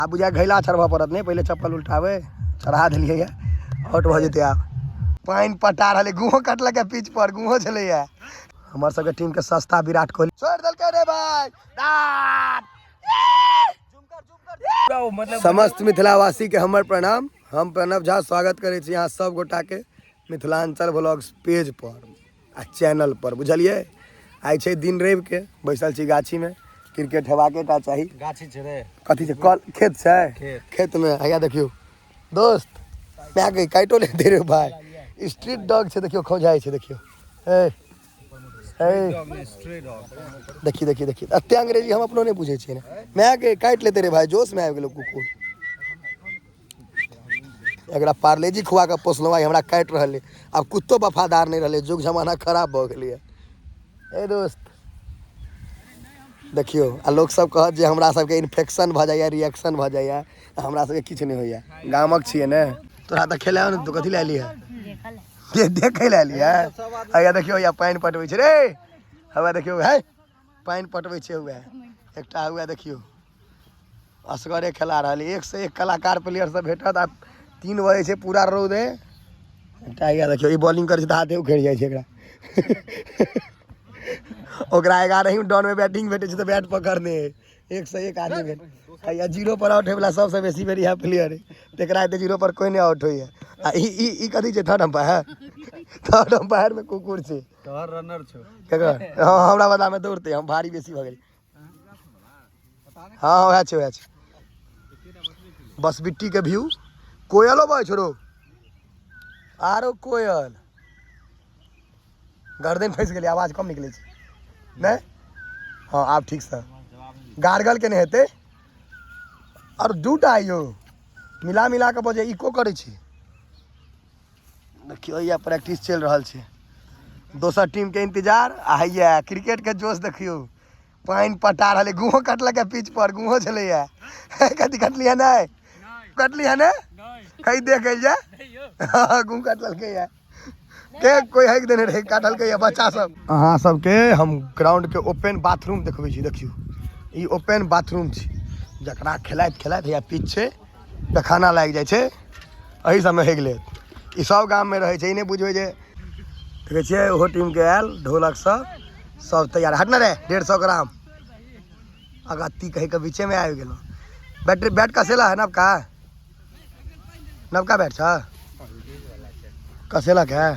आब बुझाय घैला चढ़बऽ पड़त नहि, पहिले चप्पल उल्टाबै, चढ़ा देलियै यऽ, आउट भऽ जेतै। आब पानि पटा रहलै, गुहो कटलकै पिच पर, गुहो छलैया। हमर सबके टीम के सस्ता विराट कोहली छोड़ि देलकै रे भाई। समस्त मिथिलावासी के हमर प्रणाम। हम प्रणव झा स्वागत करै छी अहाँ सब गोटा के मिथिलांचल व्लॉग्स पेज पर आ चैनल पर। बुझलियै, आइ छै दिन रवि के, बैसल छी गाछी में, क्रिकेट हेबाके टा चाही। गाछी छै रे? कथी छै? कल खेत छै। खेत। खेत में हैया देखियौ दोस्त, माय के काटो ले दे रे भाई, स्ट्रीट डॉग छै, देखियौ खौंझाइ छै, देखियौ। ए ए स्ट्रीट डॉग। देखी देखी देखी, एते अंग्रेजी हम अपनो नहि बुझै छियै ने। माय के काटि लेते रे भाई, जोश में आबि गेलो कुकुर। एकरा पार्लेजी खुआ कऽ पोसलहुँ, आइ हमरा काटि रहल अइ। आब कुत्तो वफादार नहि रहलै, जुग जमाना खराब भऽ गेलैए। ए दोस्त देखियौ, आ लोक सब कहत जे हमरा सबके इन्फेक्शन भऽ जाइए, रिएक्शन भऽ जाइए, हमरा सबके किछु नहि होइए, गामक छियै ने। तोरा तऽ खेलाय ने, तू कथी लए एली है? देखै लए एली है। हैया देखियौ, हैया पानि पटबै छै रे, हौआ देखियौ, है पानि पटबै छै। हुए एकटा हुए देखियौ असगरे खेला रहल, एक से एक कलाकार प्लेयर सब भेटत। आ 3 बजे छै, पूरा रौद है। एकटा हैया देखियौ, ई बॉलिंग करै छै तऽ हाथे उखड़ि जाइ छै एकरा। ओकरा 11 ही डाउन में बैटिंग भेटै छै तऽ बैट पकड़ने है। एक से एक आदमी भेट। हैया जीरो पर आउट होइवला सबसँ बेसी बेर इएह प्लेयर है, तकरा एते जीरो पर कोइ नहि आउट होइए। आ ई ई ई कथी छै? थर्ड अम्पायर, थर्ड अम्पायर में कुकुर छै। तोहर रनर छौ। केकर? हँ, हमरा बदला में दौड़तै, हम भारी बेसी भऽ गेल। हँ, वएह छै, वएह छै। बसबिट्टी के व्यू, कोयलो बजै छौ रौ, आरो कोयल। गर्दन फँसि गेलै, आवाज कम निकलै छै नहि। हँ, आब ठीकसँ गार्गल केने हेतै। आओर दूटा यौ मिला मिला कऽ बजै, इको करै छै। देखियौ, हैया प्रैक्टिस चलि रहल छै, दोसर टीम के इंतजार। आ हैया क्रिकेट के जोश देखियौ, पानि पटा रहलै, गुहो कटलकै पिच पर, गुहो छलैया। कथी कटलियै? नहि कटलियै ने, कहीं देख जा, गुह कटलकै या के कोई हैक देने रहे, काटलकै या बच्चा सब। अहाँ सबके हम ग्राउंड के ओपन बाथरूम देखबै छी। देखियौ, ई ओपन बाथरूम छी, जकरा खेलाइत खेलाइत हैया पिच छै, पैखाना लागि जाइ छै, एहि सबमे हेग लेत। ई सब गाममे रहै छै, ई नहि बुझबै जे। देखै छियै, ओहो टीमके आयल ढोलक सब, सब तैयार। हट ने रे, 150 ग्राम अगत्ती कहि के बीचेमे आबि गेलहुँ। बैटरी बैट कसेला है? नवका नवका बैट छ, कसेलक है।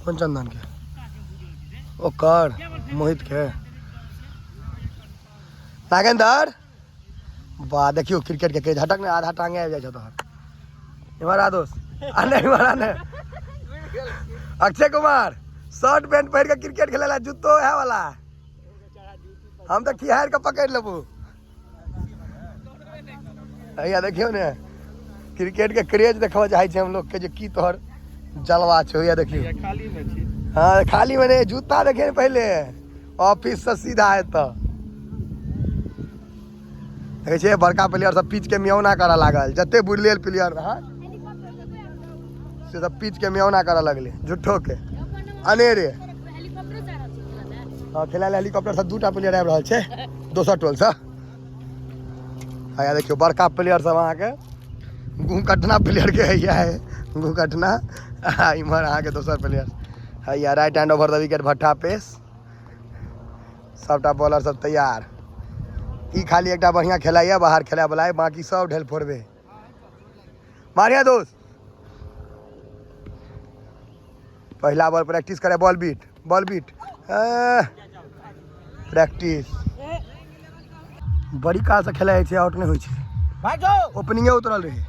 कोन चंदन के? ओकर मोहित के नागेंदर। वाह, देखियौ क्रिकेट के क्रेज। हटक ने, आधा टांगे आबि जाइ छौ तोहर। इम्हर आ दोस्त, आ नहि, इम्हर आ ने। अक्षय कुमार शर्ट पैंट पहिर के क्रिकेट खेले ला, जूतो है वाला। हम तऽ खिहार के पकड़ि लेबो। हैया देखियौ ने, क्रिकेट के क्रेज देखबऽ चाहै छै हम लोग के जे की तोहर जलवा छौ। हैया देखियौ। खाली में छी। हाँ, खाली में नहीं, जूता देखे ने पहले, ऑफिस से सीधा एतऽ। देखै छियै, बड़का प्लेयर सब पिच के मियौना करऽ लागल। जते बुड़लेल प्लेयर रहल से सब पिच के मियौना करऽ लगले, झूठो के अनेरे। हाँ, खेला लए हेलीकॉप्टर से दूटा प्लेयर आबि रहल छै दोसर टोल से। हैया देखियौ, बड़का प्लेयर सब अहाँके गुह कटना प्लेयर के हैया है गुह कटना। आ इम्हर अहाँके दोसर प्लेयर हैया। Right hand over the wicket, भट्ठा पेस, सबटा बॉलर सब तैयार। ई खाली एकटा बढ़िया खेलाइया, बाहर खेलाय वाला है, बाकी सब ढेल फोड़बे। मारिया दोस्त, पहला बॉल प्रैक्टिस करे, बॉल बीट, बॉल बीट, प्रैक्टिस। बड़ी काल से खेलाइ छै, आउट नहि होइ छै। ओपनिंगे उतरल रहे।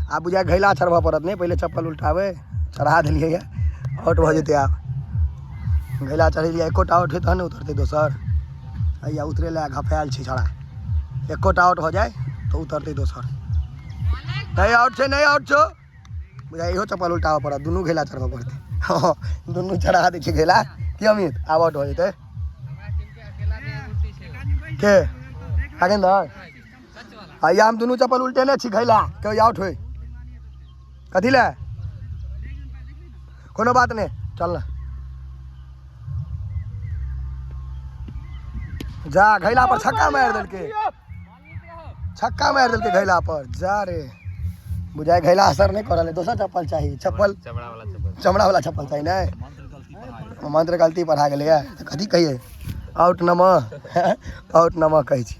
आब बुझाय घैला चढ़बऽ पड़त नहि, पहिले चप्पल उल्टाबै, चढ़ा देलियै यऽ, आउट भऽ जेतै। आब घैला चढ़ेलियै, एकोटा आउट होइ तहन ने उतरतै दोसर। हैया उतरे लए घफायल छै छौड़ा, एकोटा आउट भऽ जाय तऽ उतरतै दोसर। नहि आउट छै, नहि आउट छौ। बुझाय इहो चप्पल उल्टाबऽ पड़त, दुनू घैला चढ़बऽ पड़तै। हँ, दुनू चढ़ा दै छै घैला। की अमित, आब आउट भऽ जेतै? के नागेंद्र? हैया हम दुनू चप्पल उल्टेने छी घैला के, आउट होइ कथी ले? कोनो बात नहि, चल ना जा। घैला पर छक्का मारि देलकै। छक्का मारि देलकै घैला पर। जा रे, बुझाइ घैला असर नहि करल है। दोसर चप्पल चाही, चप्पल चमड़ा वाला चप्पल। चमड़ा वाला चप्पल चाही। नहि, मंत्र गलती पढ़ा गेलैए तऽ कथी कहियै? आउट नमः, आउट नमः कहै छी।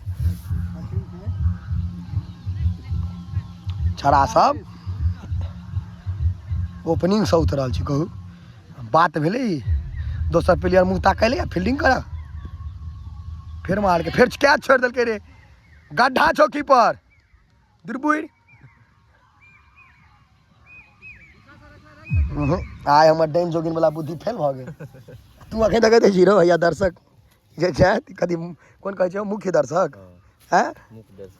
छड़ा सब ओपनिंग से उतरल छी। कहू, बात भेलै ई? दोसर प्लेयर मुँह ताकैले आ फील्डिंग कर। फेर मारके फेर कैच छोड़ि देलकै रे। गड्ढा छौ कीपर दुर्बुर। आइ हमर डाइन जोगिन वाला बुद्धि फेल भऽ गेल। तू अखन तक जीरो भैया। दर्शक जे छै, कथी कोन कहै छै, मुख्य दर्शक हैं?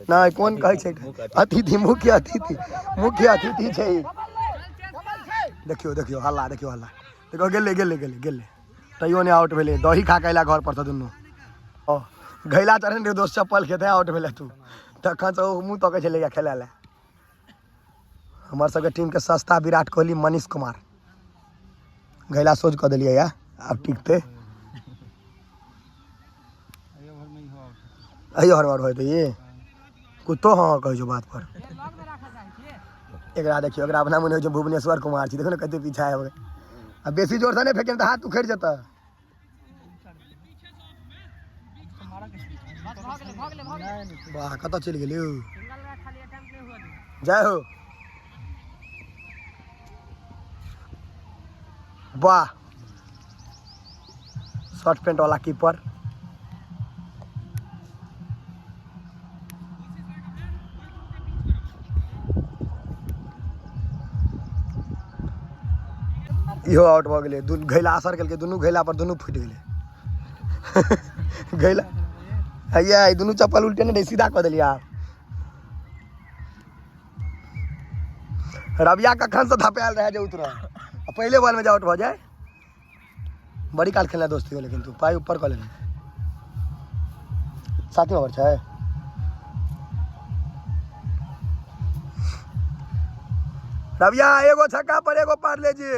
नहि, कोन कहै छै? अतिथि, मुख्य अतिथि, मुख्य अतिथि छै ई। देखियौ, देखियौ हल्ला, देखियौ हल्ला, देखियौ। गेलै, गेलै, गेलै, गेलै, तैयो नहि आउट भेलै। दही खा कऽ अयला घर पर सँ दुनू। ओ घैला चढ़ने रहे दोस्त चप्पल के, तैं आउट भेलै तू। तखन से ओ मुँह तकै छलै खेलै लए। हमर सबके टीमके सस्ता विराट कोहली मनीष कुमार। घैला सोझ कऽ देलियै या आब टिकतै। एहि ओवर मे होतै ई कुत्तो। हँ, कहै छौ बात पर। एकरा देखियौ, एकरा अपना मोन होइ छै भुवनेश्वर कुमार छी। देखो ने कते पीछा आबि। आ बेसी जोरसँ नहि फेकियन तऽ हाथ उखड़ि जेतै। वाह, कतऽ चलि गेलियौ? जय हो। वाह, शर्ट पेंट वाला कीपर। इहो आउट भऽ गेलै। दुनू घैला असर केलकै, दुनू घैला पर दुनू फुटि गेलै घैला। हैया ई दुनू चप्पल उल्टे नहि रहै, सीधा कऽ देलियै आब। रबिया कखन से धपायल रहै जे उतरल आ पहिले बॉल में जे आउट भऽ जाय। बड़ी काल खेलना दोस्ती हो, लेकिन तू पाइ ऊपर कऽ लेने। सातवीं ओवर छै। रबिया, एगो छक्का पर एगो पार ले जी।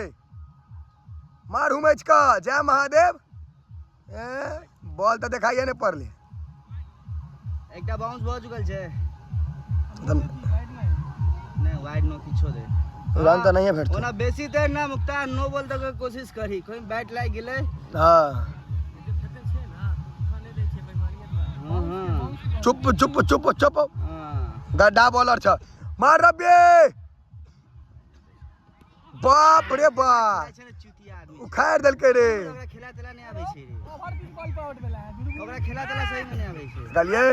मार हुमैच कऽ। जय महादेव। ए बॉल तऽ देखाइए नहि पड़लै। एकटा बाउंस भऽ चुकल छै। नहि, वाइड नो किछो दे। रन तऽ नहिए भेटतै। ओना बेसी तऽ ना मुक्ता, नो बॉल तक कोशिश करी, कोई बैट लागि गेलै। हाँ हाँ। चुप चुप चुप चुप। हाँ। गड्ढा बॉलर छ। मार रब्बी। बाप रे बाप। छै ने चुतिया आदमी। उखाड़ि देलकै रे। ओकरा खेला तेला नहि आबै छै रे। ओकरा खेला तेला सही मे नहि आबै छै। कहलियै।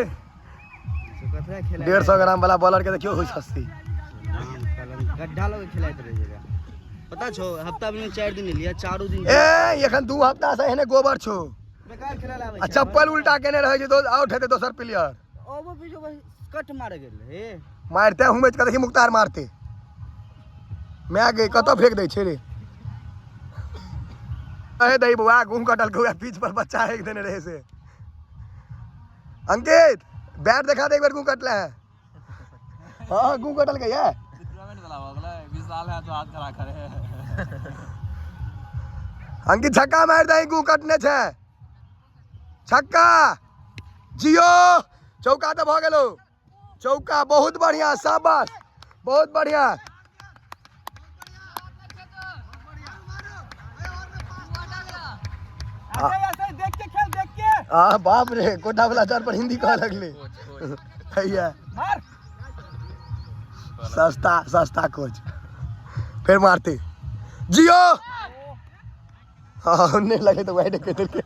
से कथरा खेला। 150 ग्राम वाला बॉलर के देखियौ, होइ सस्ती। गड्ढा लोग खेलाइत रहै छै। पता छौ, हफ्ता में 4 दिन एलियै, चारू दिन ए एखन 2 हफ्ता से एहने गोबर छौ। बेकार खेला आबै। आ चप्पल उल्टा केने रहै छै। दोस्त, आउट हेतै दोसर प्लेयर। ओबो बीचो बस कट मारे गेल हे। मारते हुमैच के। देखी, मुख्तार मारते। माय गे, कतऽ फेंक दै छै रे? अहे दही बौआ, गहूम कटल के पिच पर बच्चा एक देने रहे से। अंकित, बैट देखा दे एक बार। गहूम कटले है? हाँ, गहूम कटल के है। 20 साल है तो हाथ खड़ा करे। अंकित, छक्का मारि दही। गहूम कटने छै। छक्का, जियो। चौका तऽ भऽ गेलो। चौका, बहुत बढ़िया, शाबाश, बहुत बढ़िया। देख के खेल, देख के। आ बाप रे, कोटा वाला चार पर हिंदी कह लगले। हैया सस्ता सस्ता कोच। फिर मारते। जियो। हाँ, नहीं लगे तो वाइड के देलके।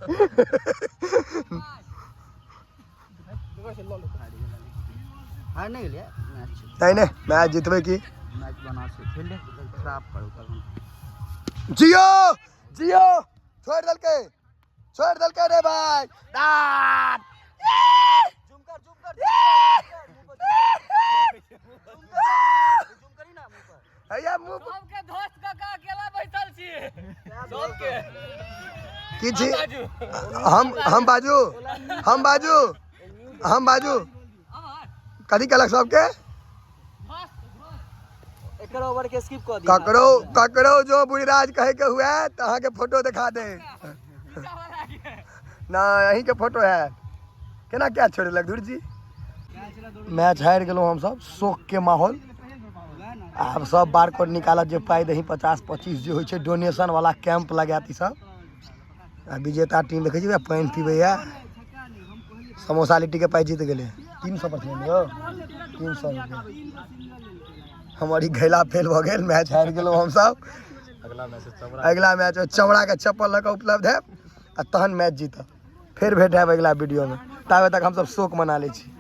हार नहि गेलियै मैच। नहीं नहीं, मैच जीतबे की। मैच बना से फील्ड खराब करू तखन। जियो, जियो। छोड़ देलके, छोड़ देलके रे भाई। दात। जूम कर, जूम कर, जूम करी ना मुंह पर। हैया मुंह पर। सबके दोस्त काका अकेला बैठल छी सबके। की छी? हम बाजू, हम बाजू, हम बाजू। कथी कहलक सबके? एकर ओवर के स्किप कऽ दी। ककरो ककरो जो बुढ़िराज कहे के हुए तऽ अहाँके फोटो देखा दे ना। अहीं के फोटो है। केना क्या छोड़ देलक दूर जी? मैच हारि गेलहुँ हमसब, शोकके माहौल। आब सब बारकोड निकालत जे पाइ दही 50 25 जे होइ छै डोनेशन वाला कैंप लगायत ई सब। आ विजेता टीम देखै छी पानि पीबैया, समोसा लिट्टी के पाइ जीत गेलै। 300 पर यौ, 300 रुपया। हमर ई घैला फेल भऽ गेल, मैच हारि गेलहुँ हमसब। अगिला मैच चमड़ा के चप्पल लऽ कऽ उपलब्ध है आ तहन मैच जीतब। फेर भेट हैब अगिला वीडियोमे, ताबे तक हमसब शोक मना लै छी।